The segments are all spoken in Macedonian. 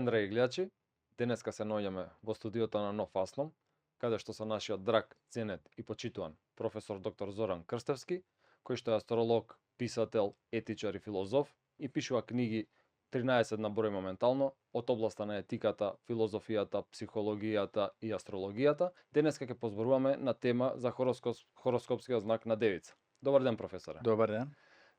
ден, драги гледачи. Денеска се наоѓаме во студиото на Нов Асном, каде што со нашиот драг, ценет и почитуван професор доктор Зоран Крстевски, кој што е астролог, писател, етичар и филозоф и пишува книги 13 на број моментално од областа на етиката, филозофијата, психологијата и астрологијата. Денеска ќе позборуваме на тема за хороскопскиот знак на Девица. Добар ден, професоре. Добар ден.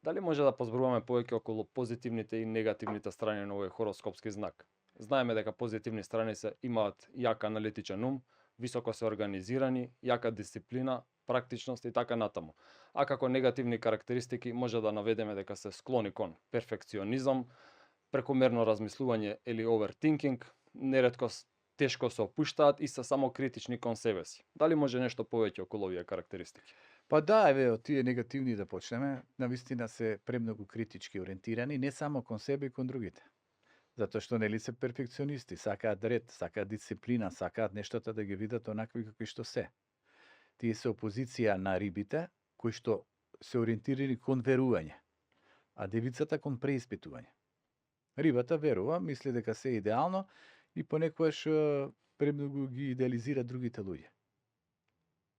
Дали може да позборуваме повеќе околу позитивните и негативните страни на овој хороскопски знак? Знаеме дека позитивни страни се имаат јак аналитичен ум, високо се организирани, јака дисциплина, практичност и така натаму. А како негативни карактеристики може да наведеме дека се склони кон перфекционизам, прекомерно размислување или овертинкинг, неретко тешко се опуштаат и се само критични кон себе си. Дали може нешто повеќе околу овие карактеристики? Па да, еве, од тие негативни да почнеме. Навистина се премногу критички ориентирани, не само кон себе и кон другите. Затоа што нели се перфекционисти, сакаат ред, сакаат дисциплина, сакаат нештата да ги видат онакви какви што се. Тие се опозиција на рибите, кои што се ориентирани кон верување, а девицата кон преиспитување. Рибата верува, мисли дека се е идеално и понекогаш премногу ги идеализира другите луѓе.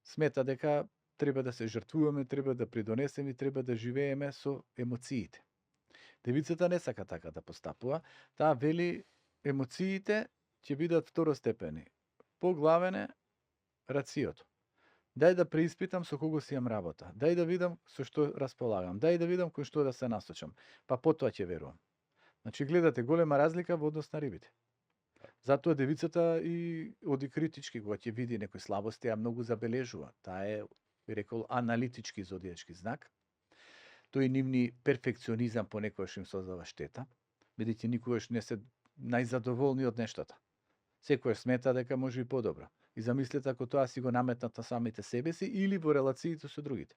Смета дека треба да се жртвуваме, треба да придонесеме, треба да живееме со емоциите. Девицата не сака така да постапува, таа вели емоциите ќе бидат второстепени. Поглавен е рациото. Дај да преиспитам со кого си имам работа. Дај да видам со што располагам. Дај да видам кон што да се насочам. Па потоа ќе верувам. Значи гледате голема разлика во однос на рибите. Затоа девицата и оди критички кога ќе види некои слабости, а многу забележува. Таа е, би рекол, аналитички зодијачки знак. Тој нивни перфекционизам понекогаш им создава штета, бидејќи никогаш не се најзадоволни од нештата. Секојаш смета дека може и подобро. И замислете ако тоа си го наметнат на самите себе си или во релациите со другите.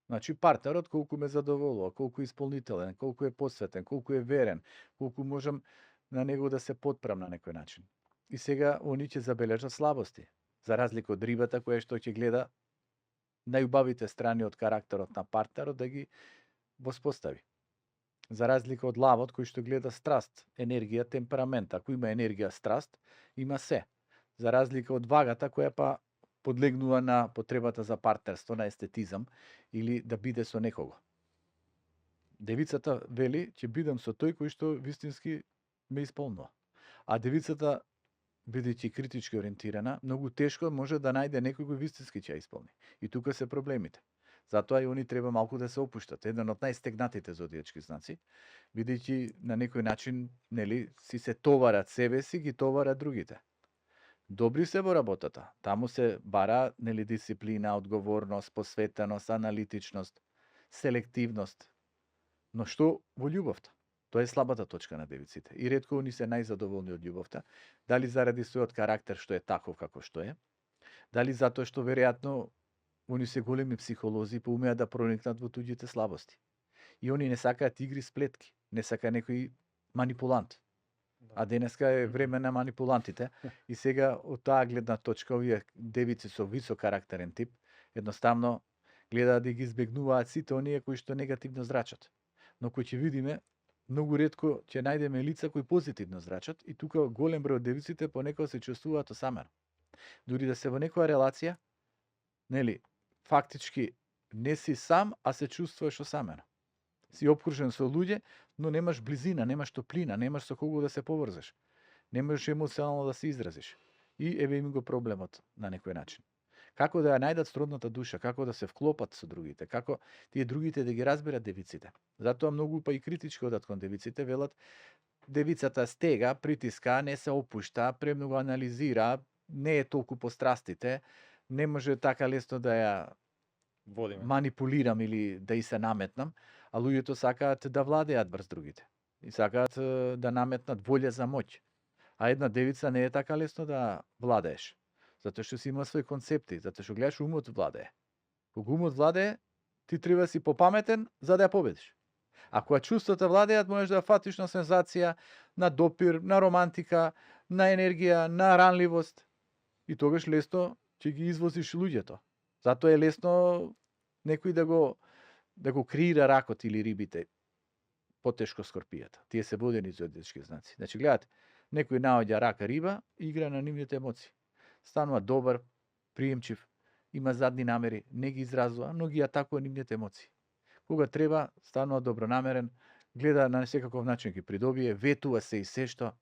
Значи партнерот колку ме задоволува, колку е исполнителен, колку е посветен, колку е верен, колку можам на него да се потпрам на некој начин. И сега они ќе забележат слабости, за разлика од рибата која што ќе гледа најубавите страни од карактерот на партнерот да ги воспостави. За разлика од лавот кој што гледа страст, енергија, темперамент. Ако има енергија, страст, има се. За разлика од вагата која па подлегнува на потребата за партнерство, на естетизам или да биде со некого. Девицата вели ќе бидам со тој кој што вистински ме исполнува. А девицата, бидејќи критички ориентирана, многу тешко може да најде некој кој вистински ќе ја исполни. И тука се проблемите. Затоа и они треба малку да се опуштат. Еден од најстегнатите зодијачки знаци, бидејќи на некој начин, нели, си се товарат себе си, ги товарат другите. Добри се во работата. Таму се бара, нели, дисциплина, одговорност, посветеност, аналитичност, селективност. Но што во љубовта? Тоа е слабата точка на девиците. И ретко они се најзадоволни од љубовта. Дали заради својот карактер што е таков како што е, дали затоа што веројатно они се големи психолози, па умеат да проникнат во туѓите слабости. И они не сакаат игри сплетки, не сака некој манипулант. А денеска е време на манипулантите и сега од таа гледна точка овие девици со висок карактерен тип едноставно гледаат да ги избегнуваат сите оние кои што негативно зрачат. Но кои ќе видиме, многу ретко ќе најдеме лица кои позитивно зрачат и тука голем број од девиците понекогаш се чувствуваат осамено. Дури да се во некоја релација, нели, фактички не си сам, а се чувствуваш осамено. Си опкружен со луѓе, но немаш близина, немаш топлина, немаш со кого да се поврзаш. Не можеш емоционално да се изразиш. И еве им го проблемот на некој начин. Како да ја најдат сродната душа, како да се вклопат со другите, како тие другите да ги разберат девиците. Затоа многу па и критички одат кон девиците, велат девицата стега, притиска, не се опушта, премногу анализира, не е толку по страстите, не може така лесно да ја Водиме. манипулирам или да и се наметнам, а луѓето сакаат да владеат врз другите. И сакаат да наметнат волја за моќ. А една девица не е така лесно да владееш. Затоа што си има своји концепти, затоа што гледаш умот владее. Кога умот владее, ти треба да си попаметен за да ја победиш. А кога чувствата владеат, можеш да ја фатиш на сензација, на допир, на романтика, на енергија, на ранливост. И тогаш лесно ќе ги извозиш луѓето. Затоа е лесно некој да го креира ракот или рибите, потешко скорпијата. Тие се водени зодијачки знаци. Значи гледате, Некој наоѓа рака риба и игра на нивните емоции. Станува добар, приемчив, има задни намери, не ги изразува, но ги атакува нивните емоции. Кога треба, станува добронамерен, гледа на секаков начин ги придобие, ветува се и се што,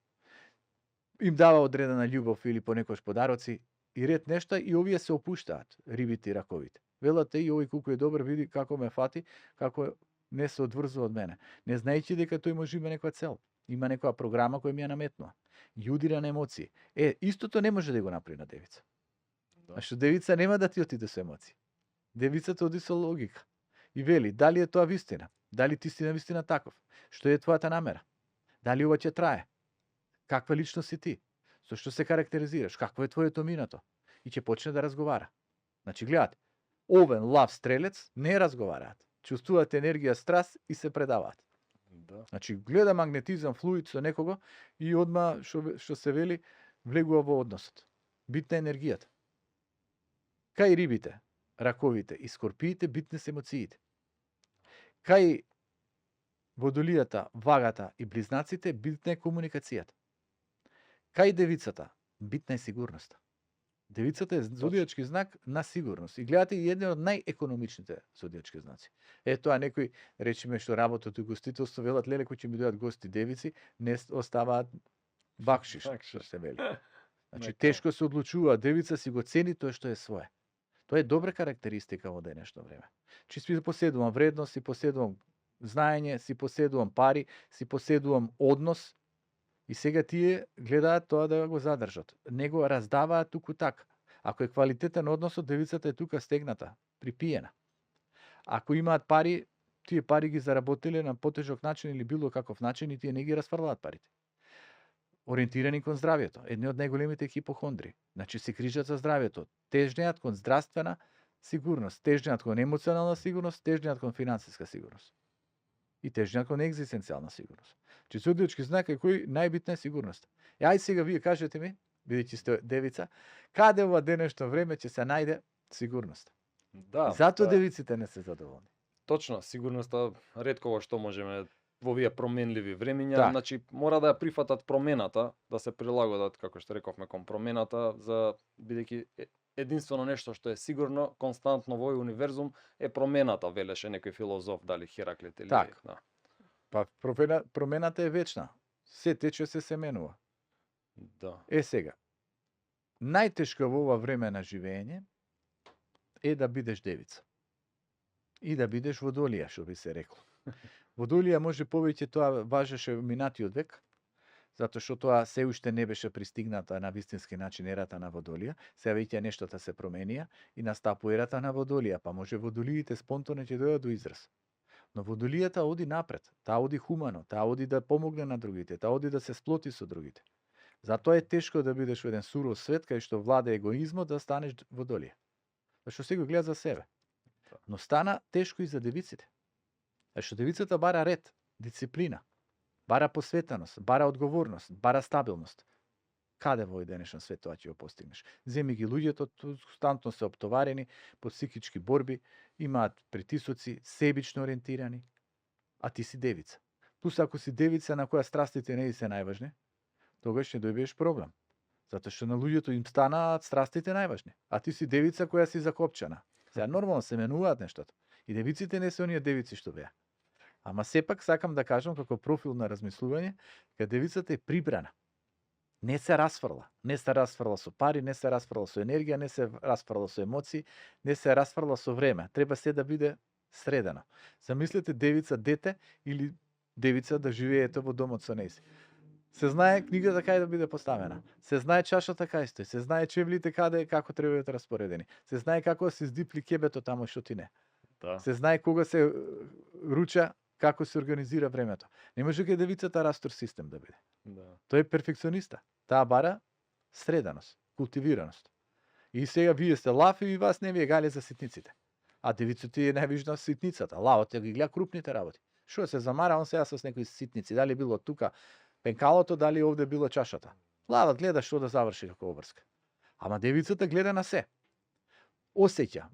им дава одредена љубов или понекогаш подароци и ред нешта и овие се опуштаат, рибите и раковите. Велате и овој колку е добар, види како ме фати, како не се одврзува од мене. Не знаејќи дека тој може има некоја цел, има некоја програма која ми ја наметнува. Ги удира на емоции. Истото не може да го направи на девица. Да. Што девица нема да ти отиде со емоции. Девицата оди со логика. И вели, дали е тоа вистина? Дали ти си навистина таков? Што е твојата намера? Дали ова ќе трае? Каква личност си ти? Со што се карактеризираш? Какво е твоето минато? И ќе почне да разговара. Значи, гледате, овен лав стрелец не разговараат. Чувствуваат енергија, страст и се предаваат. Да. Значи, гледа магнетизам, флуид со некого и одма, што се вели, влегува во односот. Битна е енергијата. Кај рибите, раковите и скорпиите битни се емоциите. Кај водолијата, вагата и близнаците битна е комуникацијата. Кај девицата битна е сигурноста. Девицата е зодијачки знак на сигурност. И гледате и еден од најекономичните зодијачки знаци. Тоа некои, речиме што работат у гостителство, велат леле кои ќе ми дојдат гости девици, не оставаат бакшиш, што се вели. Значи тешко се одлучува, девица си го цени тоа што е свое. Тоа е добра карактеристика во денешно време. Чи си поседувам вредност, си поседувам знаење, си поседувам пари, си поседувам однос, и сега тие гледаат тоа да го задржат. Не го раздаваат туку така. Ако е квалитетен односот, девицата е тука стегната, припиена. Ако имаат пари, тие пари ги заработиле на потежок начин или било каков начин и тие не ги расфрлаат парите. Ориентирани кон здравјето, едни од најголемите хипохондри. Значи се грижат за здравјето, тежнеат кон здравствена сигурност, тежнеат кон емоционална сигурност, тежнеат кон финансиска сигурност. И тежнеат кон екзистенцијална сигурност. Че зодијачки знак е кој најбитна е сигурност. Ај сега вие кажете ми, бидејќи сте девица, каде ова денешно време ќе се најде сигурност? Да. Затоа да. девиците не се задоволни. Точно, сигурноста ретко во што можеме во овие променливи времиња, Так. значи мора да ја прифатат промената, да се прилагодат, како што рековме, кон промената, за бидејќи единствено нешто што е сигурно, константно во овој универзум е промената, велеше некој филозоф, дали Хераклит или Так. да. Па промената е вечна. Се тече, се менува. Да. Сега, најтешко во ова време на живење е да бидеш девица. И да бидеш водолија, што би се рекло. Водолија може повеќе, тоа важеше минатиот век, затоа што тоа се уште не беше пристигната на вистински начин ерата на водолија, сега веќе нештата се променија и настапува ерата на водолија, па може водолиите спонтано ќе дојдат до израз. Но водолијата оди напред, таа оди хумано, таа оди да помогне на другите, таа оди да се сплоти со другите. Затоа е тешко да бидеш во еден суров свет кај што владе егоизмот да станеш водолија. Зашто секој гледа за себе. Но стана тешко и за девиците. Зашто девицата бара ред, дисциплина, бара посветеност, бара одговорност, бара стабилност. Каде во овој денешен свет тоа ќе го постигнеш? Земи ги луѓето, константно се оптоварени по психички борби, имаат притисоци, себично ориентирани, а ти си девица. Плюс ако си девица на која страстите не се најважни, тогаш ќе дојдеш проблем. Затоа што на луѓето им станаат страстите најважни, а ти си девица која си закопчана. Сега нормално се менуваат нештото. И девиците не се оние девици што беа. Ама сепак сакам да кажам како профил на размислување, дека девицата е прибрана. Не се расфрла. Не се расфрла со пари, не се расфрла со енергија, не се расфрла со емоции, не се расфрла со време. Треба се да биде средено. Замислете девица дете или девица да живеете во домот со нејзи. Се знае книгата кај да биде поставена. Се знае чашата кај стои, се знае чевлите каде како треба да бидат распоредени. Се знае како да се здипли кебето тамо што ти не. Да. Се знае кога се руча, како се организира времето. Не може кај девицата растор систем да биде. Да. Тој е перфекциониста. Таа бара среденост, култивираност. И сега вие сте лав и вас не ви е гале за ситниците. А девицата е најважна ситницата. Лавот ја ги гледа крупните работи. Што се замара он сега со некои ситници, дали било тука пенкалото, дали овде било чашата. Лавот гледа што да заврши како обрска. Ама девицата гледа на се. Осеќа,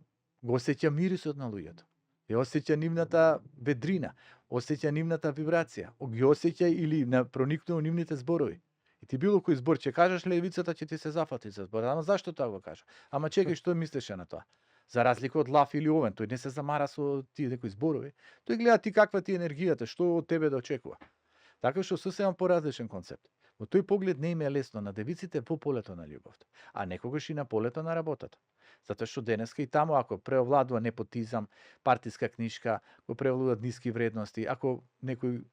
го осеќа мирисот на луѓето. Ја осеќа нивната ведрина, осеќа нивната вибрација, ги осеќа или проникнува нивните зборови. И ти било кој збор ќе кажеш, левицата ќе ти се зафати за збор. Ама зашто тоа го кажа? Ама чекај, што мислеше на тоа? За разлика од Лав или Овен, тој не се замара со тие некои зборови. Тој гледа ти каква ти е енергијата, што од тебе да очекува. Така што сосема поразличен концепт. Во тој поглед не им е лесно на девиците во полето на љубовта, а некогаш и на полето на работата. Затоа што денеска и таму ако преовладува непотизам, партиска книшка, ако преовладуваат ниски вредности, ако некој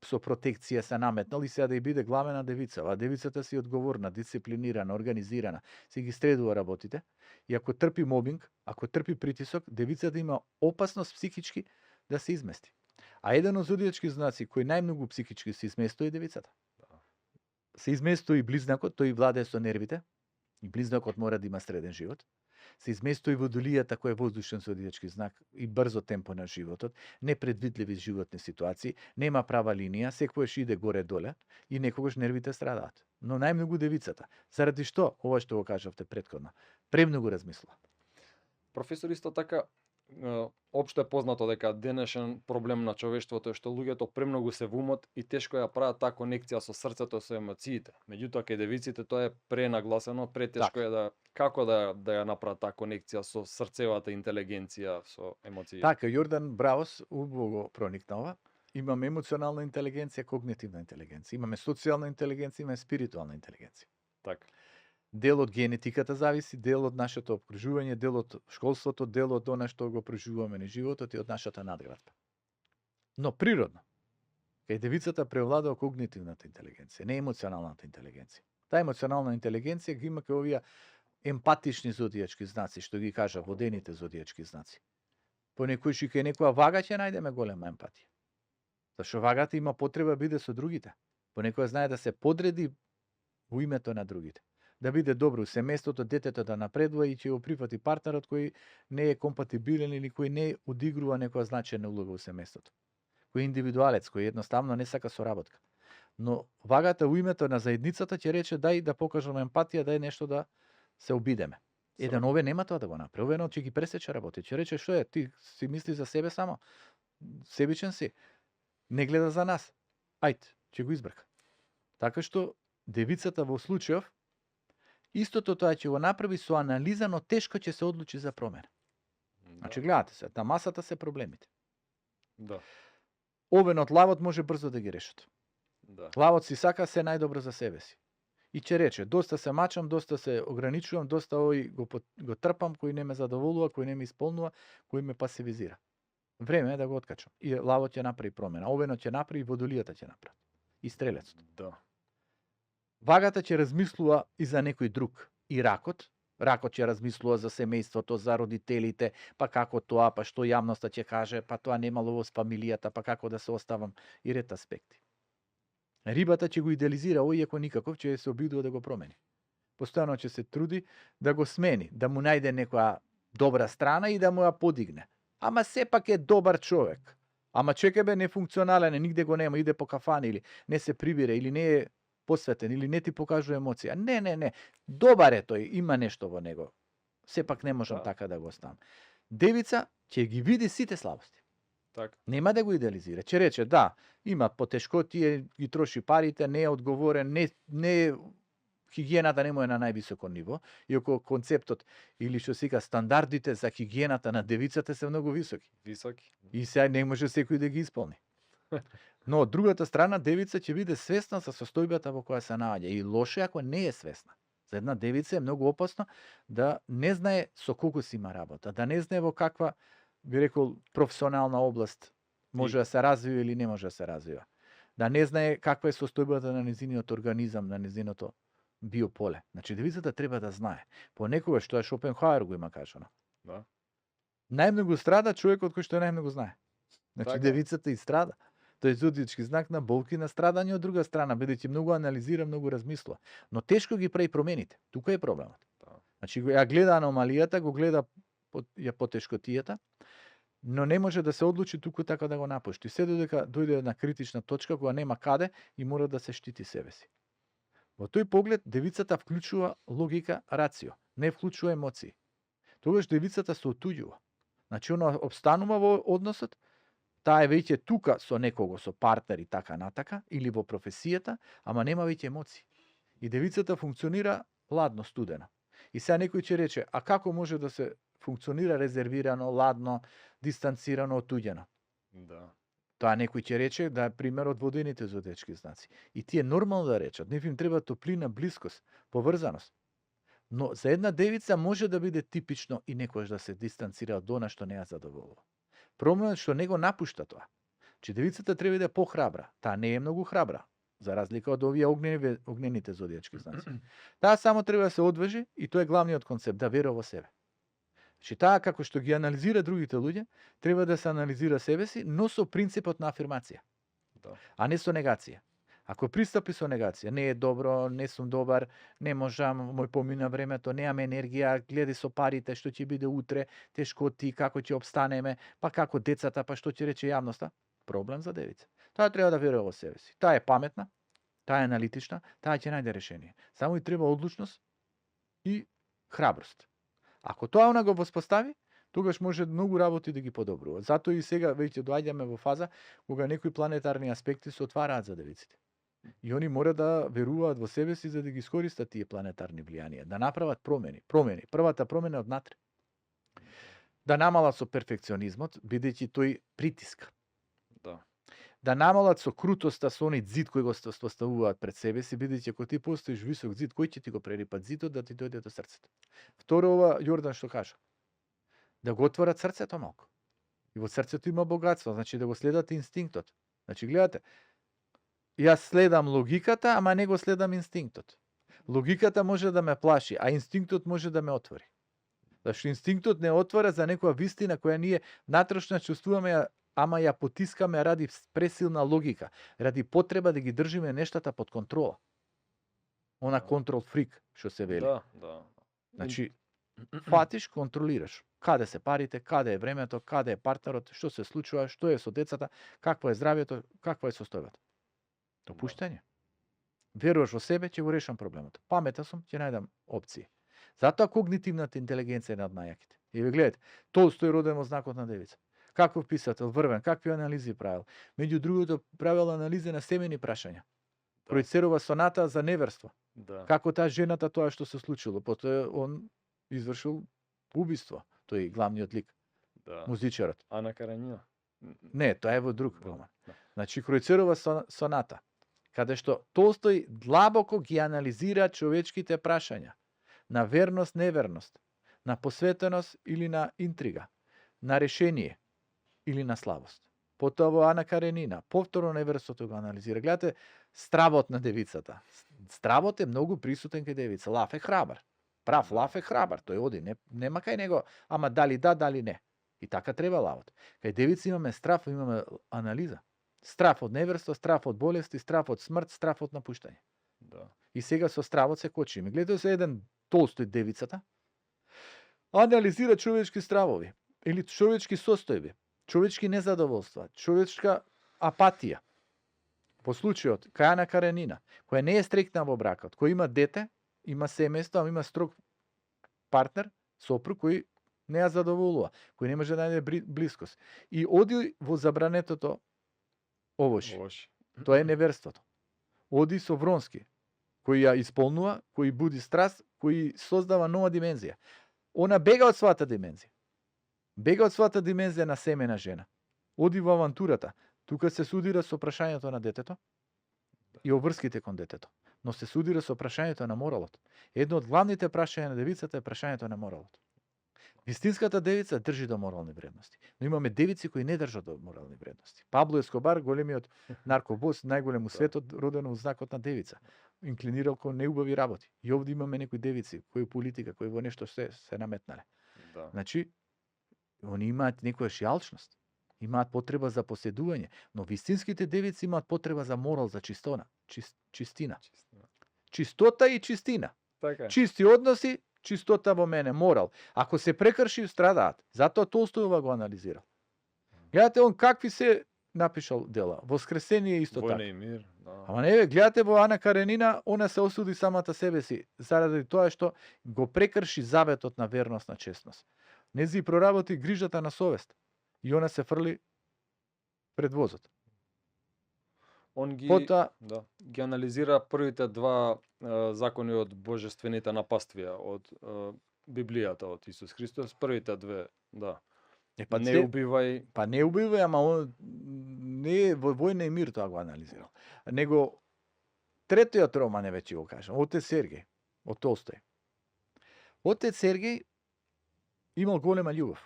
со протекција се наметнал и сега да ја биде главена девица, а девицата си одговорна, дисциплинирана, организирана, си ги средува работите, и ако трпи мобинг, ако трпи притисок, девицата има опасност психички да се измести. А еден од зодиачки знаци кој најмногу психички се изместува е девицата. Се изместува и близнакот, тој владее со нервите, и близнакот мора да има среден живот. Се изместува и водолијата кој е воздушен зодиачки знак и брзо темпо на животот, непредвидливи животни ситуации, нема права линија, секогаш иде горе-доле и некогаш нервите страдаат. Но најмногу девицата. Заради што? Ова што го кажавте претходно. Премногу размислува. Професор, исто така, општо е познато дека денешен проблем на човештвото е што луѓето премногу се во умот и тешко ја прават таа конекција со срцето, со емоциите. Меѓутоа кај девиците тоа е пренагласено, претешко е да како да ја направат таа конекција со срцевата интелигенција, со емоциите. Така, Јордан Браус убаво го проникна ова. Имаме емоционална интелигенција, когнитивна интелигенција, имаме социјална интелигенција, имаме спиритуална интелигенција. Така. Дел од генетиката зависи, дел од нашето обкружување, дел од школството, дел од она што го преживуваме на животот и од нашата надградба. Но природно, кај девицата преовладува когнитивната интелигенција, не емоционалната интелигенција. Таа емоционална интелигенција ги има кај овие емпатични зодиачки знаци, што ги кажа водените зодиачки знаци. Понекојаш и кај некоја вага ќе најдеме голема емпатија. Зашто вагата има потреба биде со другите. Понекоја знае да се подреди во името на другите. Да биде добро семејството, детето да напредува и ќе го прифати партнерот кој не е компатибилен или кој не одигрува некоја значајна улога во семејството. Кој е индивидуалец, кој едноставно не сака соработка. Но вагата во името на заедницата ќе рече дај да покажаме емпатија, дај нешто да се обидеме. Еден ове нема тоа да го направи. Ове ќе ги пресече работи. Ќе рече што е, ти си мисли за себе само. Себичен си. Не гледа за нас. Ајде, ќе го избрка. Така што девицата во случајов истото тоа ќе го направи со анализа, но тешко ќе се одлучи за промена. Значи гледате се, на масата се проблемите. Да. Овенот, лавот може брзо да ги решат. Да. Лавот си сака се најдобро за себе си. И ќе рече, доста се мачам, доста се ограничувам, доста овој го трпам, кој не ме задоволува, кој не ме исполнува, кој ме пасивизира. Време е да го откачам. И лавот ќе направи промена, овенот ќе направи, и водолијата ќе направи. И стрелецот. Да. Вагата ќе размислува и за некој друг. И ракот ќе размислува за семејството, за родителите, па како тоа, па што јавноста ќе каже, па тоа немало во фамилијата, па како да се оставам и ред аспекти. Рибата ќе го идеализира, иако никаков ќе се обидува да го промени. Постојано ќе се труди да го смени, да му најде некоја добра страна и да му ја подигне. Ама сепак е добар човек. Ама чекај бе, нефункционален, нигде го нема, иде по кафани или не се прибира или не е посветен или не ти покажува емоција. Не. Добар е тој, има нешто во него. Сепак не можам така да го оставам. Девица ќе ги види сите слабости. Так. Нема да го идеализира. Ќе рече, да, има потешкотија, ги троши парите, не е одговорен, не хигиената не му е на највисоко ниво, иако концептот или што се вика стандардите за хигиената на девицата се многу високи. Високи. И сега не може секој да ги исполни. Но од другата страна девица ќе биде свесна за состојбата во која се наоѓа и лоше ако не е свесна. За една девица е многу опасно да не знае со колку си има работа, да не знае во каква, би рекол, професионална област може да се развива или не може да се развива. Да не знае каква е состојбата на незиниот организам, на незиното биополе. Значи девицата треба да знае. Понекогаш тоа Шопенхауер го има кажано. Да. Најмногу страда човекот кој што најмногу знае. Значи Така. девицата и страда. Тој е зодиачки знак на болки, на страдање од друга страна, бидејќи многу анализира, многу размислува. Но тешко ги прави промените. Тука е проблемот. Да. Значи ја гледа аномалијата, го гледа ја потешкотијата, но не може да се одлучи туку така да го напушти. Се додека дојде една критична точка кога нема каде и мора да се штити себе си. Во тој поглед девицата вклучува логика, рацио, не вклучува емоции. Тогаш девицата се отуѓува. Значи она обстанува во односот, таа е веќе тука со некого, со партнер и така натака, или во професијата, ама нема веќе емоции. И девицата функционира ладно, студено. И сега некој ќе рече, а како може да се функционира резервирано, ладно, дистанцирано, отуѓено? Да. Тоа некој ќе рече да е пример од водените зодиачки знаци. И тие нормално да речат, нив им треба топлина, блискост, поврзаност. Но за една девица може да биде типично и некојаш да се дистанцира од она што не ја задоволува. Проблемот е што не го напушта тоа. Че девицата треба да е похрабра. Таа не е многу храбра, за разлика од овие огнените зодиачки знаци. Таа само треба да се одважи и тоа е главниот концепт, да верува во себе. Че таа како што ги анализира другите луѓе, треба да се анализира себе си, но со принципот на афирмација, Да. а не со негација. Ако пристапи со негација, не е добро, не сум добар, не можам, мој помина времето, немам енергија, гледај со парите, што ќе биде утре, тешко ти, како ќе обстанеме, па како децата, па што ќе рече јавноста, проблем за девица. Таа треба да верува во себе си. Таа е паметна, таа е аналитична, таа ќе најде решение. Само и треба одлучност и храброст. Ако тоа она го воспостави, тогаш може многу работи да ги подобрува. Затоа и сега веќе доаѓаме во фаза кога некои планетарни аспекти се отвараат за девиците. И они мора да веруваат во себе си за да ги искористат тие планетарни влијанија, да направат промени. Првата промена е однатре. Да намалат со перфекционизмот, бидејќи тој притиска. Да. Да намалат со крутоста, со оној зид кој го поставуваат пред себе си, бидејќи ако ти постоиш висок зид, кој ќе ти го прерипат зидот да ти дојде до срцето? Второ, ова Јордан што кажа? Да го отворат срцето малку. И во срцето има богатство, значи да го следат инстинктот. Значи гледате, јас следам логиката, ама не го следам инстинктот. Логиката може да ме плаши, а инстинктот може да ме отвори. Зашто инстинктот не отвора за некоја вистина која ние натрешно чувствуваме, ама ја потискаме ради пресилна логика, ради потреба да ги држиме нештата под контрола. Она контрол фрик, што се вели. Да, да. Значи, фатиш, контролираш. Каде се парите, каде е времето, каде е партнерот, што се случува, што е со децата, какво е здравјето, каква е состојбата. Допуштање. Веруваш во себе, ќе го решам проблемот. Паметен сум, ќе најдам опции. Затоа когнитивната интелигенција е над најаките. И ви гледате, Толстој роден во знакот на девица. Каков писател, врвен, какви анализи правил. Меѓу другото, правил анализи на семени прашања. Проицерува соната за неверство. Да. Како таа жената тоа што се случило, потоа он извршил убиство, тој главниот лик, Да. музичарот. Ана Каренина. Не, тоа е во друг роман. Да. Значи, Кројцерова соната, каде што Толстој длабоко ги анализира човечките прашања на верност, неверност, на посветеност или на интрига, на решение или на слабост. Потоа во Ана Каренина, повторно неверството го анализира. Гледате, стравот на девицата. Стравот е многу присутен кај девица. Лав е храбар. Прав, лав е храбар. Тој оди, нема кај него, ама дали да, дали не. И така треба лавот. Кај девица имаме страв, имаме анализа. Страв од неверство, страв од болести, страв од смрт, страв од напуштање. Да. И сега со стравот се кочиме. Гледате се еден Толстој девицата, анализира човечки стравови или човечки состојби, човечки незадоволства, човечка апатија. По случајот кај Ана Каренина, која не е стрикна во бракот, која има дете, има семејство, ама има строг партнер, сопруг кој не ја задоволува, кој не може да најде блискост. И оди во забранетото овош. Тоа е неверството. Оди со Вронски, кој ја исполнува, кој буди страст, кој создава нова димензија. Она бега од својата димензија. Бега од својата димензија на семена жена. Оди во авантурата. Тука се судира со прашањето на детето и обврските кон детето. Но се судира со прашањето на моралот. Едно од главните прашања на девицата е прашањето на моралот. Вистинската девица држи до морални вредности. Но имаме девици кои не држат до морални вредности. Пабло Ескобар, големиот наркобос, најголем у светот, роден во знакот на девица. Инклинирал кон неубави работи. И овде имаме некои девици, кои политика, кои во нешто се наметнале. Да. Значи, они имаат некојаш јалчност. Имаат потреба за поседување. Но вистинските девици имаат потреба за морал, за чистина. Чистота и чистина. Така. Чисти односи, чистота во мене, морал. Ако се прекрши, страдаат. Затоа Толстој го анализирал. Гледате он какви се напишал дела. Воскресение исто така. Војна и мир. Да. Ама не, гледате во Ана Каренина, она се осуди самата себе си, заради тоа што го прекрши заветот на верност, на честност. Нези проработи грижата на совест. И она се фрли пред возот. Он ги Потоа, да, ги анализира првите два закони од божествените напаствија од Библијата од Исус Христос, првите две, да. Па Не убивај, Па не убивај, ама он не е во војна и мир тоа го анализирал. Него третиот роман е веќе го кажам, Отец Сергеј, од Толстој. Отец Сергеј имал голема љубов.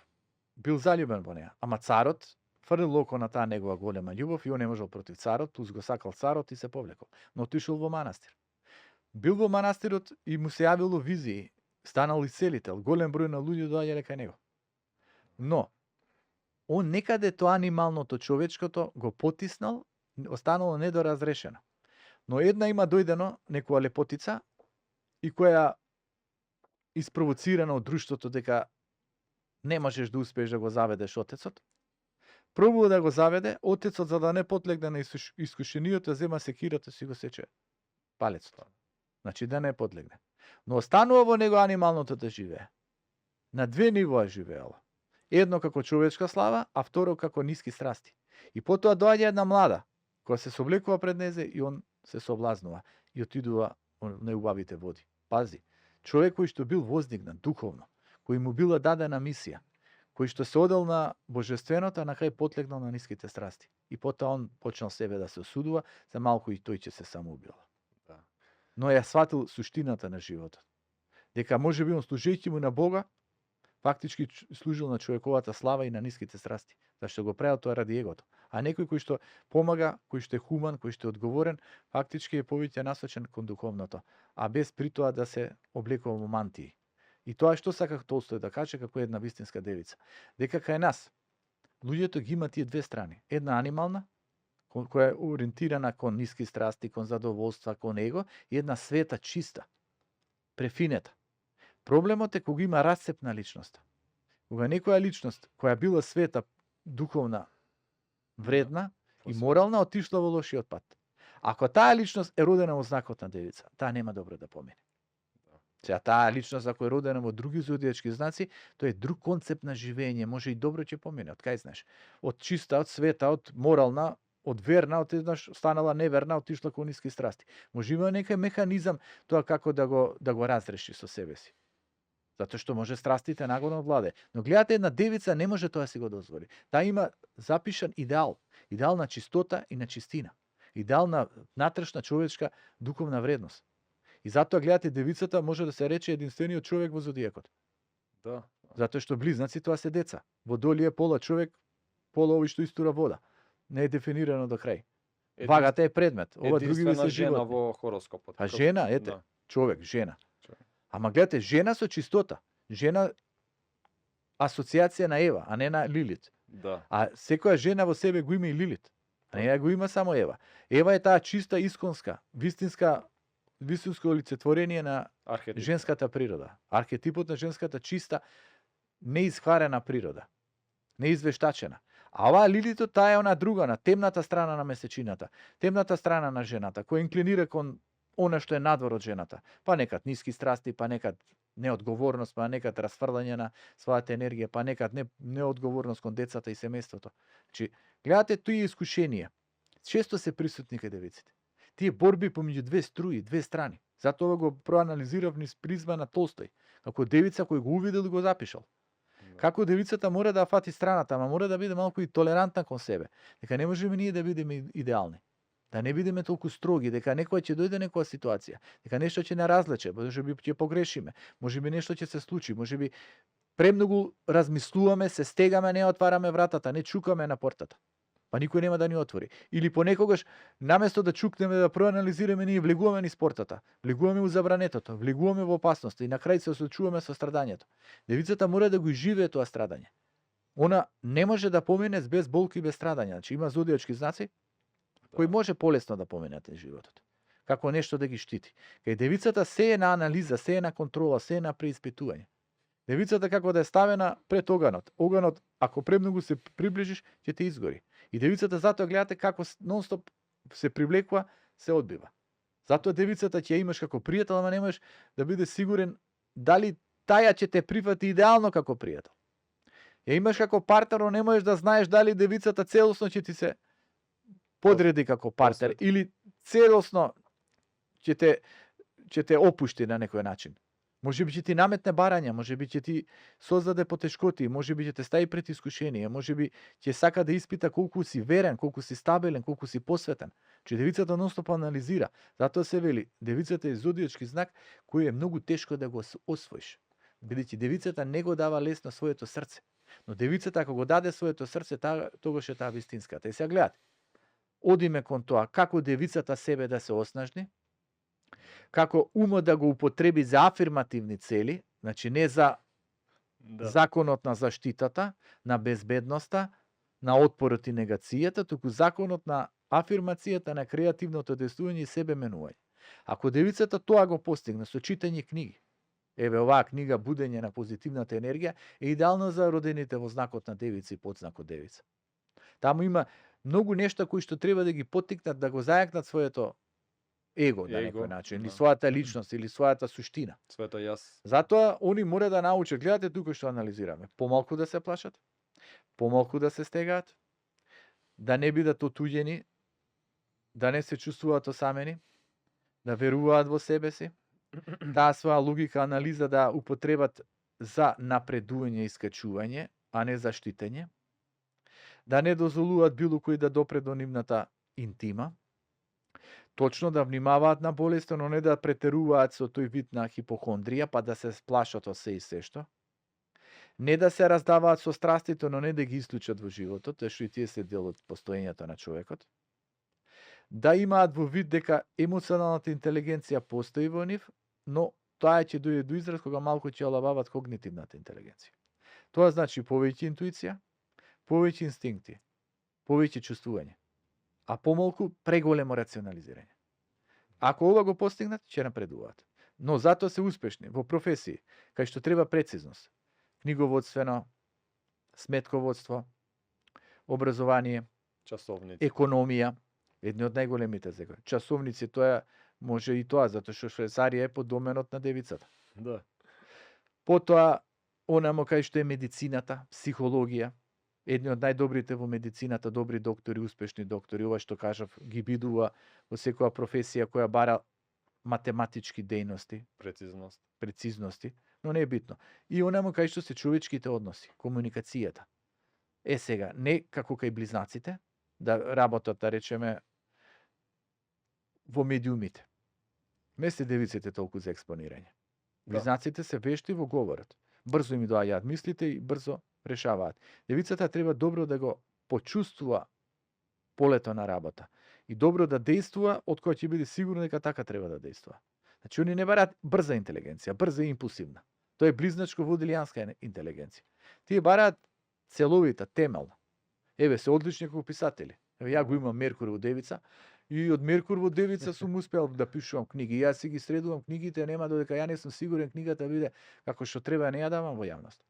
Бил заљубен во неа, ама царот фрлил око на таа негова голема љубов и он не можел против царот, плюс го сакал царот и се повлекол. Но отишол во манастир. Бил во манастирот и му се јавило визии, станал исцелител, голем број на луѓе доаѓале кај него. Но он некаде тоа анималното човечкото го потиснал, останало недоразрешено. Но една има дојдено некоја лепотица и која испровоцирана од друштвото дека не можеш да успееш да го заведеш отецот. Пробува да го заведе, отецот за да не подлегне на искушението, зема секирата си го сече палецот. Значи да не подлегне. Но останува во него анималното да живее. На две нивоа живеело. Едно како човечка слава, а второ како ниски страсти. И потоа доаѓа една млада, која се соблекува пред незе и он се соблазнува и отидува во неубавите води. Пази, човек кој што бил воздигнат духовно, кој му била дадена мисија, кој што се одел на божественото, на крај потлегнал на ниските страсти. И потоа он почнал себе да се осудува, за малку и тој ќе се самоубил. Да. Но ја сватил суштината на животот. Дека може би он служејќи му на Бога, фактички служил на човековата слава и на ниските страсти. Зашто го правил тоа ради егото. А некој кој што помага, кој што е хуман, кој што е одговорен, фактички е повеќе насочен кон духовното, а без при тоа да се облекува во мантии. И тоа што саках Толстој да каже како една вистинска девица. Дека кај нас, луѓето ги има тие две страни. Една анимална, која е ориентирана кон ниски страсти, кон задоволства, кон его, и една света, чиста, префинета. Проблемот е кога има расцеп на личноста. Кога некоја личност, која била света, духовна, вредна и морална, отишла во лошиот пат. Ако таа личност е родена во знакот на девица, таа нема добро да помине. Сега таа личност ако е родена во други зодијачки знаци, тоа е друг концепт на живење, може и добро ќе помине. Од кај знаеш? Од чиста, од света, од морална, од верна, од еднаш станала неверна, отишла кон ниски страсти. Може има некој механизам тоа како да го разреши со себе си. Затоа што може страстите нагоно владе. Но гледате, една девица не може тоа си го дозволи. Таа има запишан идеал. Идеал на чистота и на чистина. Идеал на натрешна човечка духовна вредност. И затоа гледате, девицата може да се рече единствениот човек во зодијакот. Да. Затоа што близнаци тоа се деца. Водолие пола човек, пола овој што истура вода. Не е дефинирано до крај. Вагата е предмет. Ова другиве се жена животни. во хороскопот. А жена, ете, Да. човек, жена. Ама гледате, жена со чистота. Жена асоциација на Ева, а не на Лилит. Да. А секоја жена во себе го има и Лилит. А не ја го има само Ева. Ева е таа чиста, исконска, вистинско олицетворение на Архетип. женската природа. Архетипот на женската чиста, неизхварена природа. Неизвештачена. А оваа Лилитот, таа е она друга, на темната страна на месечината. Темната страна на жената, која инклинира кон она што е надвор од жената. Па некад ниски страсти, па некад неодговорност, па некад расфрлање на својата енергија, па некад неодговорност кон децата и семејството. Значи, гледате, тој е искушение. Често се присутни кај девиците. Тие борби помеѓу две струи, две страни. Затоа го проанализирав низ призма на Толстој. Како девица кој го увидел и го запишал. Како девицата мора да фати страната, ама мора да биде малку и толерантна кон себе. Дека не можеме ние да бидеме идеални. Да не бидеме толку строги, дека некоја ќе дојде некоја ситуација, дека нешто ќе не разлече, може би ќе погрешиме, може би нешто ќе се случи, може би премногу размислуваме, се стегаме, не отвараме вратата, не чукаме на портата. Па никој нема да ни отвори. Или понекогаш, наместо да чукнеме, да проанализираме, ние влегуваме низ портата, влегуваме у забранетото, влегуваме во опасност и на крај се осоочуваме со страдањето. Девицата мора да го живее тоа страдање. Она не може да помине без болки и без страдање. Значи има зодијачки знаци кој може полесно да поминете животот. Како нешто да ги штити. Кај девицата се е на анализа, се е на контрола, се е на преиспитување. Девицата како да е ставена пред оганот. Оганот, ако премногу се приближиш, ќе те изгори. И девицата затоа гледате како нон-стоп се привлекува, се одбива. Затоа девицата ќе ја имаш како пријател, ама не можеш да биде сигурен дали таја ќе те прифати идеално како пријател. Ја имаш како партнер, но не можеш да знаеш дали девицата целосно ќе ти се подреди како партнер или целосно ќе ќе те опушти на некој начин. Може би ќе ти наметне барања, може би ќе ти создаде потешкоти, може би ќе те стави пред искушение, може би ќе сака да испита колку си верен, колку си стабилен, колку си посветен. Че девицата нонстоп анализира. Затоа се вели, девицата е зодиачки знак кој е многу тешко да го освоиш. Бидејќи девицата не го дава лесно своето срце. Но девицата ако го даде своето срце, тогаш е таа вистинската. И сега гледате, одиме кон тоа како девицата себе да се оснажни, како умот да го употреби за афирмативни цели, значи не за законот на заштитата, на безбедноста, на отпорот и негацијата, туку законот на афирмацијата, на креативното действување и себе менување. Ако девицата тоа го постигне со читање книги, еве оваа книга Будење на позитивната енергија е идеална за родените во знакот на девица и подзнакот девица. Таму има многу нешта кои што треба да ги поттикнат да го зајакнат своето его на некој начин, или својата личност, или својата суштина. Своето јас. Затоа они мора да научат, гледате тука што анализираме, помалку да се плашат, помалку да се стегаат, да не бидат отуѓени, да не се чувствуваат осамени, да веруваат во себе си, таа своја логика, анализа да употребат за напредување и скачување, а не за штитење, да не дозволуваат било кој да допре до нивната интима, точно да внимаваат на болеста, но не да претеруваат со тој вид на хипохондрија, па да се сплашат од се и се што. Не да се раздаваат со страстите, но не да ги исклучат во животот, таа што и тие се дел од постоењето на човекот. Да имаат во вид дека емоционалната интелигенција постои во нив, но тоа ќе дојде до израз кога малку ќе олабават когнитивната интелигенција. Тоа значи повеќе интуиција, повеќе инстинкти, повеќе чувствување, а помалку преголемо рационализирање. Ако ова го постигнат, ќе напредуваат. Но затоа се успешни во професии, кај што треба прецизност, книговодствено, сметководство, образование, Часовници. економија, едни од најголемите сега. Часовници, тоа може и тоа, затоа што Швајцарија е под доменот на девицата. Да. Потоа, онамо кај што е медицината, психологија, едни од најдобрите во медицината, добри доктори, успешни доктори, ова што кажав, ги бидува во секоја професија која бара математички дејности, прецизности, но не е битно. И онамо кај што се човечките односи, комуникацијата. Е сега, не како кај близнаците, да работат, да речеме, во медиумите. Не се девиците толку за експонирање. Близнаците се вешти во говорот. Брзо им доаѓаат мислите и брзо решаваат. Девицата треба добро да го почувствува полето на работа и добро да действува, од која ќе биде сигурно дека така треба да действува. Значи, они не бараат брза интелигенција, брза и импулсивна. Тоа е близначко водилијанска интелигенција. Тие бараат целовита, темелна. Еве, се одлични како писатели. Еве, ја го имам Меркур во Девица и од Меркур во Девица сум успеал да пишувам книги. Јас си ги средувам книгите, нема додека ја не сум сигурен книгата биде како што треба, не ја давам во јавност.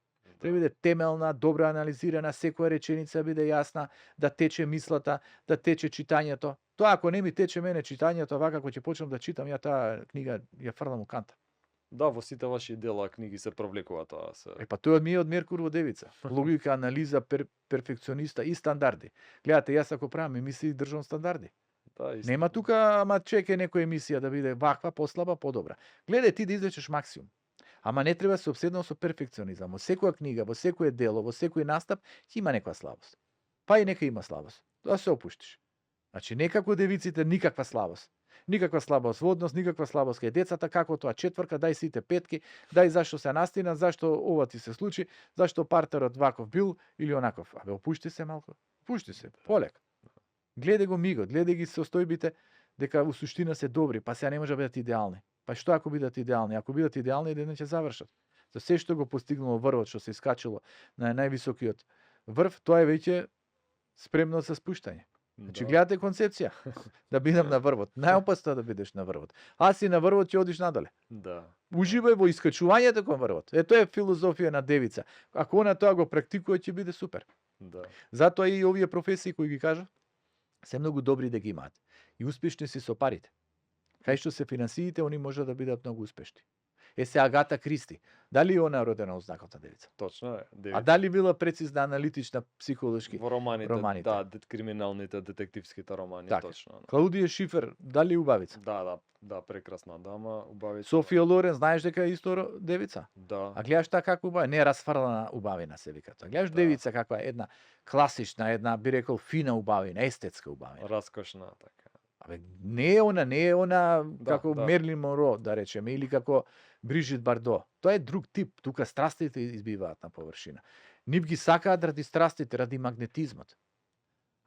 Треба биде темелна, добро анализирана, секоја реченица биде јасна, да тече мислата, да тече читањето. Тоа ако не ми тече мене читањето, вака ако ќе почнам да читам, ја таа книга ја фрлам у канта. Да, во сите ваши дела книги се провлекува тоа се. Па тоа ми е од Меркур во Девица. Логика, анализа, перфекциониста и стандарди. Гледате, јас ако правам емисии, држам стандарди. Да, Нема тука, ама чеке некоја емисија да биде ваква, послаба, подобра. Гледај ти да извлечеш максимум. Ама не треба се обседнал со перфекционизам. Во секоја книга, во секој дело, во секој настап, ќе има некоја слабост. Па и нека има слабост. Тоа се опуштиш. Значи, некако девиците никаква слабост. Никаква слабост во однос, никаква слабост кај децата, како тоа четврка, дај сите петки, дај зашто се настина, зашто ова ти се случи, зашто партерот ваков бил или онаков. Абе, опушти се малку. Опушти се, полека. Гледај го мигот, гледај ги состојбите дека во суштина се добри, па сега не може да бидат идеални. Па што ако бидат идеални? Ако бидат идеални, еден ќе завршат. За се што го постигнало врвот, што се искачило на највисокиот врв, тоа е веќе спремно за спуштање. Значи, гледате концепција, да бидам на врвот. Најопасно е да бидеш на врвот. А си на врвот ќе одиш надоле. Да. Уживај во искачувањето кон врвот. Тоа е филозофија на девица. Ако она тоа го практикува, ќе биде супер. Да. Затоа и овие професии кои ги кажав, се многу добри да ги имаат. И успешни си со парите. Кај што се финансиите, они може да бидат многу успешни. се Агата Кристи. Дали она родена од знакот на девица? Точно е. А Девица. дали била прецизна, аналитична, психолошки? Во романите, романите. да, криминалните, детективските романи, Така. точно. Клаудија Шифер, дали убавица? Да, прекрасна дама, убавица. Софија Лорен, знаеш дека е исто девица? Да. А гледаш таа како убавина, не е расфрлана убавина се вика тоа. Гледаш Да. девица каква е една класична, една би рекол фина убавина, естетска убавина. Раскошна, така. Абе, не е она како да. Мерлин Монро, да речеме, или како Брижит Бардо. Тоа е друг тип, тука страстите избиваат на површина. Нив ги сакаат ради страстите, ради магнетизмот.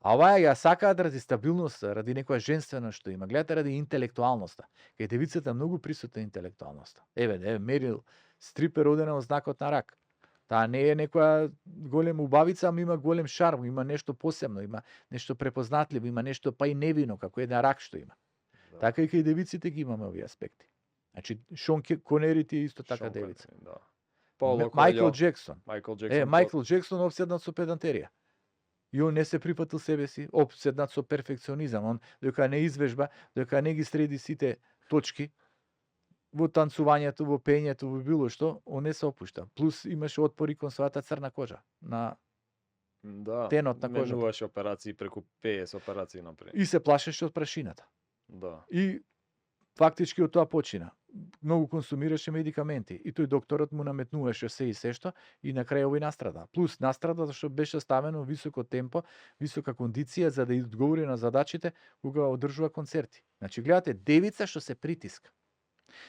А оваа ја сакаат ради стабилноста, ради некоја женственост што има. Гледате ради интелектуалноста. Кај девицата многу присутна интелектуалноста. Еве, Мерил Стрип е родена од знакот на рак. Таа не е некоја голем убавица, ама има голем шарм, има нешто посебно, има нешто препознатливо, има нешто па и невино, како еден рак што има. Да. Така и кај девиците ги имаме овие аспекти. Значи, Шон Конери ти е исто така Шон девица. Конери, Да. Пауло Мајкл Коелјо, Джексон. Мајкл Джексон. Мајкл Джексон обседнат со педантерија. И он не се припатил себе си, обседнат со перфекционизам. Он дека не извежба, дека не ги среди сите точки во танцувањето, во пењето, во било што, он не се опушта. Плюс имаше отпори кон својата црна кожа на Да. тенот на кожата. Менуваше операции преку 50 операции напред. И се плашеше од прашината. Да. И фактички од тоа почина. Многу консумираше медикаменти и тој докторот му наметнуваше се и се што и на крај овој настрада. Плюс настрада зашто беше ставено високо темпо, висока кондиција за да одговори на задачите кога одржува концерти. Значи гледате девица што се притиска.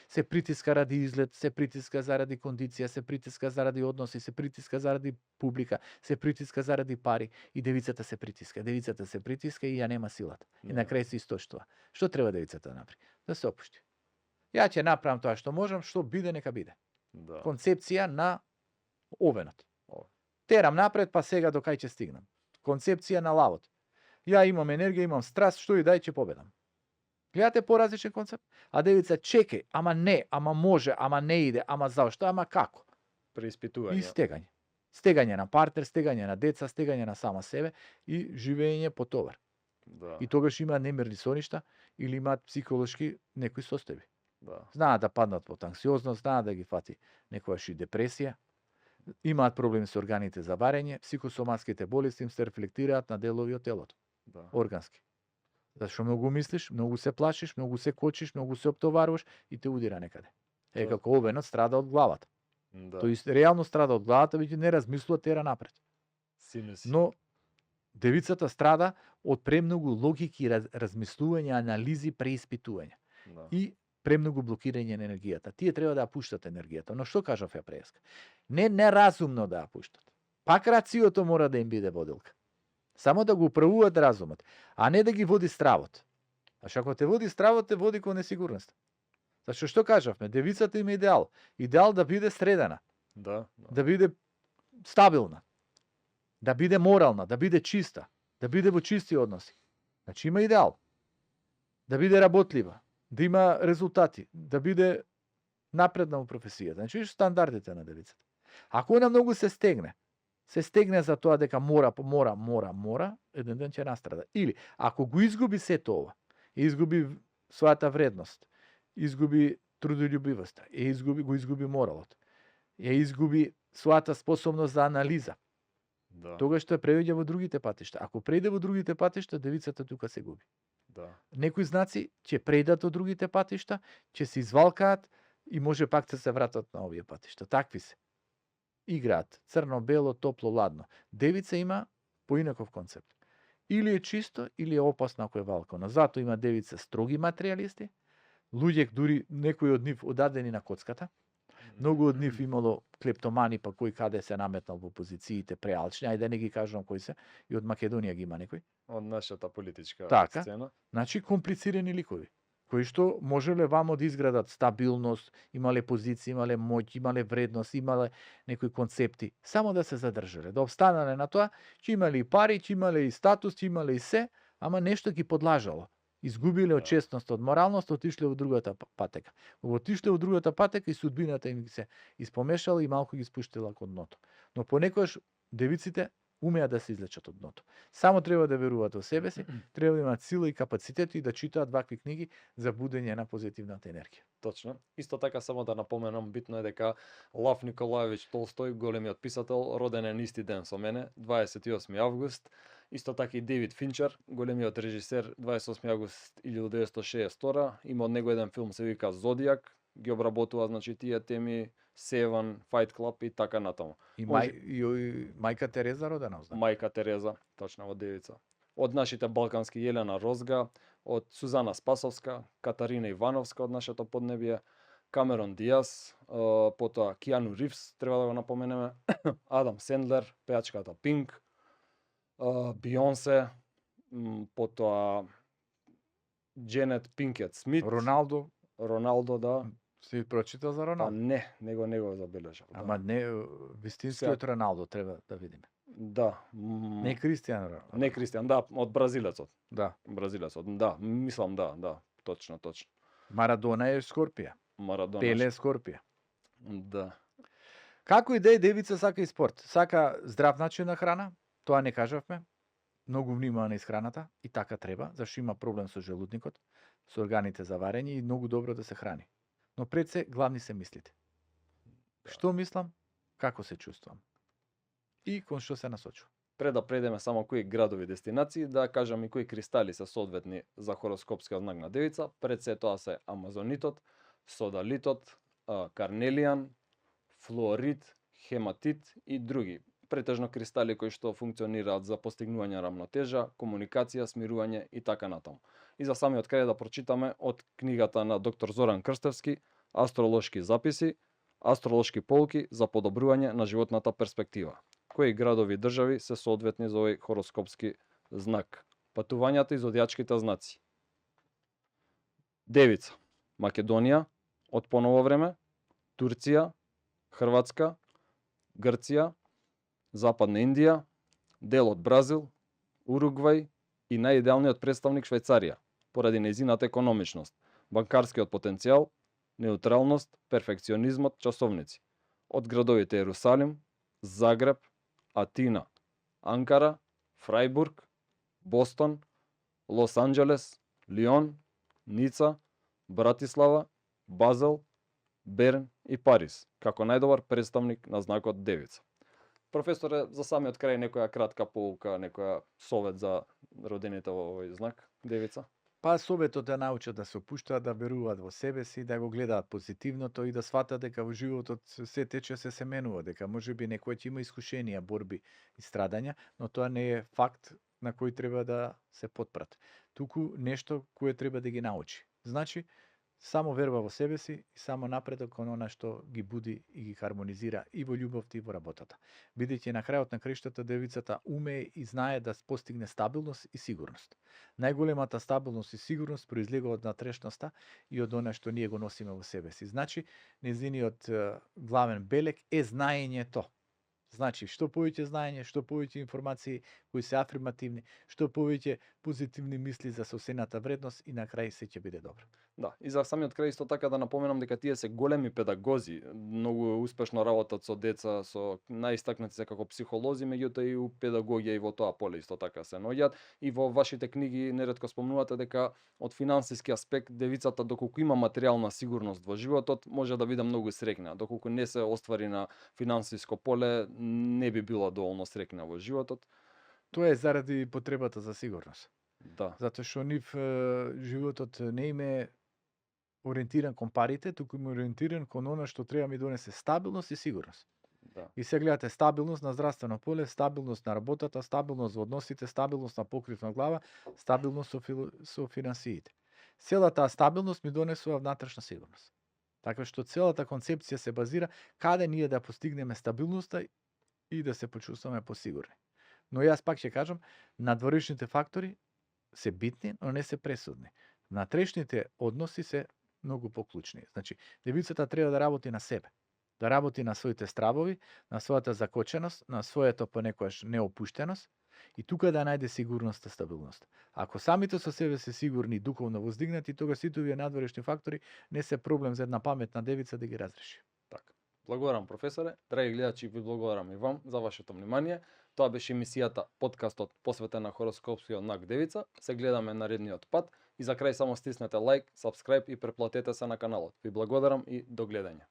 Се притиска ради изглед, се притиска заради кондиција, се притиска заради односи, се притиска заради публика, се притиска заради пари и девицата се притиска. Девицата се притиска и ја нема силата. И на крај се истоштува. Што треба девицата да направи? Да се опушти. Ја ќе направам тоа што можам, што биде нека биде. Да. Концепција на овенот. Овен. Терам напред, па сега до кај ќе стигнам. Концепција на лавот. Ја имам енергија, имам страст, што и дај ќе победам. Гледате поразличен концепт? А девица чекај, ама не, ама може, ама не иде, ама зашто, ама како? Преиспитување. И стегање. Стегање на партнер, стегање на деца, стегање на сама себе и живење по товар. Да. И тогаш имаат немирни соништа или имаат психолошки некои состојби. Да. Знаат да паднат под анксиозност, знаат да ги фати некојаш и депресија, имаат проблеми со органите за варење, психосоматските болести им се рефлектираат на делови од телото, Да. органски. Зашто многу мислиш, многу се плашиш, многу се кочиш, многу се оптоваруваш и те удира некаде. Е, Да. како овенот страда од главата. Да. Тој реално страда од главата, веќе не размислува, тера напред. Синуси. Но девицата страда од премногу логики, размислување, анализи, преиспитување. Да. И премногу блокирање на енергијата. Тие треба да ја пуштат енергијата. Но што кажав ја преска? Не неразумно да ја пуштат. Пак рациото мора да им биде водилка. Само да го управуваат разумот, а не да ги води стравот. А ако те води стравот, те води кон несигурност. Зашто што кажавме? Девицата има идеал. Идеал да биде средена, Да. да биде стабилна, да биде морална, да биде чиста, да биде во чисти односи. Значи има идеал. Да биде работлива, да има резултати, да биде напредна во професијата. Значи стандардите на девицата. Ако она многу се стегне за тоа дека мора, еден ден ќе настрада. Или ако го изгуби сето ова, изгуби својата вредност, изгуби трудолюбивоста, го изгуби моралот, ја изгуби својата способност за анализа, Да. тогаш што преоѓа во другите патишта. Ако прејде во другите патишта, девицата тука се губи. Да. Некои знаци ќе прејдат од другите патишта, ќе се извалкаат и може пак да се вратат на овие патишта. Такви се. Играат црно, бело, топло, ладно. Девица има поинаков концепт. Или е чисто, или е опасно ако е валкано. Затоа има девица строги материјалисти, луѓе дури некои од нив одадени на коцката. Многу од нив имало клептомани, па кој каде се наметнал во позициите преалчни, ајде да не ги кажам кои се, и од Македонија ги има некои. Од нашата политичка Така. сцена. Значи комплицирани ликови, кои што можеле вамо да изградат стабилност, имале позиција, имале моќ, имале вредност, имале некои концепти, само да се задржале, да обстанале на тоа, че имале и пари, че имале и статус, че имале и се, ама нешто ги подлажало. Изгубиле од честност, од моралност, отишле во другата патека. Отишле во другата патека и судбината им се испомешала и малку ги спуштила кон дното. Но понекогаш девиците умеат да се излечат од дното. Само треба да веруваат во себе си, треба да имаат сила и капацитет и да читаат вакви книги за будење на позитивната енергија. Точно. Исто така само да напоменам, битно е дека Лав Николаевич Толстој, големиот писател, роден е на исти ден со мене, 28 август. Исто така и Дейвид Финчер, големиот режисер, 28 август 1962, има од него еден филм се вика Зодиак, ги обработува значи тие теми, Севан, Fight Club и така натаму. И, Може- и мајка Тереза родена озна. Мајка Тереза, точно во девица. Од нашите балкански Јелена Розга, од Сузана Спасовска, Катарина Ивановска од нашето поднебие, Камерон Диас, потоа Киану Ривз, треба да го напоменеме, Адам Сендлер, пејачката Пинк, Бионсе, потоа Дженет Пинкет Смит, Роналдо, да. си прочитал за Па Роналдо? не, него забележав. Да. Ама не, вистинскиот Роналдо треба да видиме. Да. Не Кристијан Роналдо. Не Кристијан, да, од бразилецот. Да. Бразилецот, да, мислам да, точно. Марадона е Скорпија. Марадона. Пеле е Скорпија. Да. Како и да е, девица сака и спорт. Сака здрав начин на храна, тоа не кажавме. Многу внимава на исхраната и така треба, зашто има проблем со желудникот, со органите за варење и многу добро да се храни. Но пред се главни се мислите. Што мислам, како се чувствам и кон што се насочувам. Пред да предеме само кои градови дестинации, да кажам и кои кристали се соодветни за хороскопскиот знак на девица. Пред се тоа се амазонитот, содалитот, карнелијан, флуорит, хематит и други. Претежно кристали кои што функционираат за постигнување рамнотежа, комуникација, смирување и така натаму. И за самиот крај да прочитаме од книгата на доктор Зоран Крстевски, Астролошки записи, астролошки полки за подобрување на животната перспектива. Кои градови и држави се соодветни за овој хороскопски знак? Патувањата и зодијачките знаци. Девица, Македонија, од поново време, Турција, Хрватска, Грција, Западна Индија, дел од Бразил, Уругвај и најидеалниот представник Швајцарија, поради нејзината економичност, банкарскиот потенцијал, неутралност, перфекционизмот, часовници. Од градовите Ерусалим, Загреб, Атина, Анкара, Фрајбург, Бостон, Лос Анџелес, Лион, Ница, Братислава, Базел, Берн и Париз, како најдобар представник на знакот девица. Професоре, за самиот крај некоја кратка поука, некоја совет за родените во овој знак девица? Па советот да научат да се опуштаат, да веруваат во себе си, да го гледаат позитивното и да сватат дека во животот се тече, се менува, дека можеби некој ќе има искушенија, борби и страдања, но тоа не е факт на кој треба да се потпрат. Туку нешто кое треба да ги научи. Значи, само верба во себе си и само напредок кон она што ги буди и ги хармонизира и во љубовта и во работата. Бидејќи на крајот на криштата девицата умее и знае да постигне стабилност и сигурност. Најголемата стабилност и сигурност произлегува од натрешноста и од она што ние го носиме во себе си. Значи, незиниот главен белег е знаењето. Значи, што повеќе знаење, што повеќе информации кои се афирмативни, што повеќе позитивни мисли за соседната вредност и на крај се ќе биде добро. Да, и за самиот крај исто така да напоменам дека тие се големи педагози, многу успешно работат со деца, со најистакнати се како психолози, меѓутоа и у педагогија и во тоа поле исто така се наоѓаат. И во вашите книги неретко спомнувате дека од финансиски аспект девицата доколку има материјална сигурност во животот може да биде многу среќна, доколку не се оствари на финансиско поле не би била доволно среќна во животот. Тоа е заради потребата за сигурност. Да. Затоа што нив животот не им е ориентиран кон парите, туку им е ориентиран кон она што треба ми донесе стабилност и сигурност. Да. И се гледате стабилност на здравствено поле, стабилност на работата, стабилност во односите, стабилност на покрив на глава, стабилност со финансиите. Целата таа стабилност ми донесува внатрешна сигурност. Така што целата концепција се базира каде ние да постигнеме стабилноста и да се почувствуваме посигурни. Но јас пак ќе кажам, надворешните фактори се битни, но не се пресудни. Внатрешните односи се многу поклучни. Значи, девицата треба да работи на себе, да работи на своите стравови, на својата закоченост, на своето понекогаш неопуштеност и тука да најде сигурност и стабилност. Ако самите со себе се сигурни и духовно воздигнати, тога сите овие надворешни фактори не се проблем за една паметна девица да ги разреши. Така. Благодарам, професоре. Драги гледачи, ви благодарам и вам за вашето внимание. Тоа беше емисијата, подкастот посветен на хороскопскиот знак Девица. Се гледаме наредниот пат и за крај само стиснете лайк, сабскрајб и преплатете се на каналот. Ви благодарам и до гледање.